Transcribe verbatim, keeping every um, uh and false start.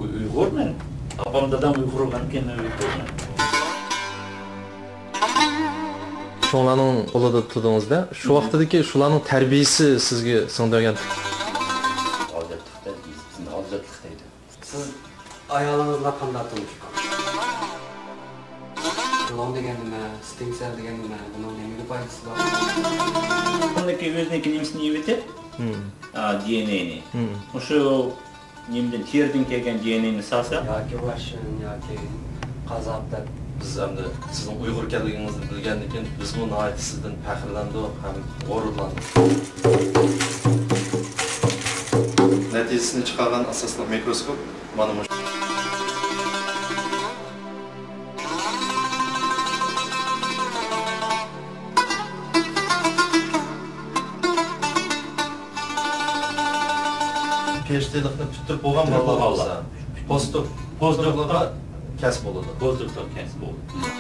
ئۇيغۇرمەن. ئاپام دادام ئۇيغۇر بولغاندىكىن مەن ئۇيغۇرمەن. چوڭلارنىڭ قولىدا تۇردىڭىز-دە، شۇ ۋاقىتتىكى شۇلارنىڭ تەربىيىسى سىزگە سىڭدۈرگەن. ئاجاتلىق دەيدۇ، بىز، بىزنى ئاجاتلىق دەيدۇ. سىز ئايالىڭىز بىلەن قانداق تونۇشقان؟ كلون دېگەن نېمە؟ ستېم سېل دېگەن نېمە؟ بۇنىڭ نېمىگە پايدىسى بار؟ ئۇنىڭكى ئۆزىنىڭكى نېمىسىنى يېۋېتىپ، مم. ئا، دى ئېن ئېينى. مم. مۇشۇ نېمىدىن، تېرىدىن كەلگەن دى ئېن ئېينى سالسا. ياكى ۋەرشىن، ياكى قازاق دەپ. بىز ئەمدى سىزنىڭ ئۇيغۇر ئىكەنلىكىڭىزنى بىلگەندىن كېيىن، بىزمۇ ناھايىتى سىزدىن پەخىرلەندۇق ھەم غۇرۇرلاندۇق. نەتىجىسىنى چىقارغان ئاساسلىق مىكروسكوپ مانا مۇشۇ. پىئېچدىلىقنى پۈتتۈرۈپ بولغان پۈتتۈرۈپ بالىلار بولغانلار. بولسا، پوستدوك، پوستدوكلارغا كەس بولىدۇ. پوستدوكلار كەس بولىدۇ.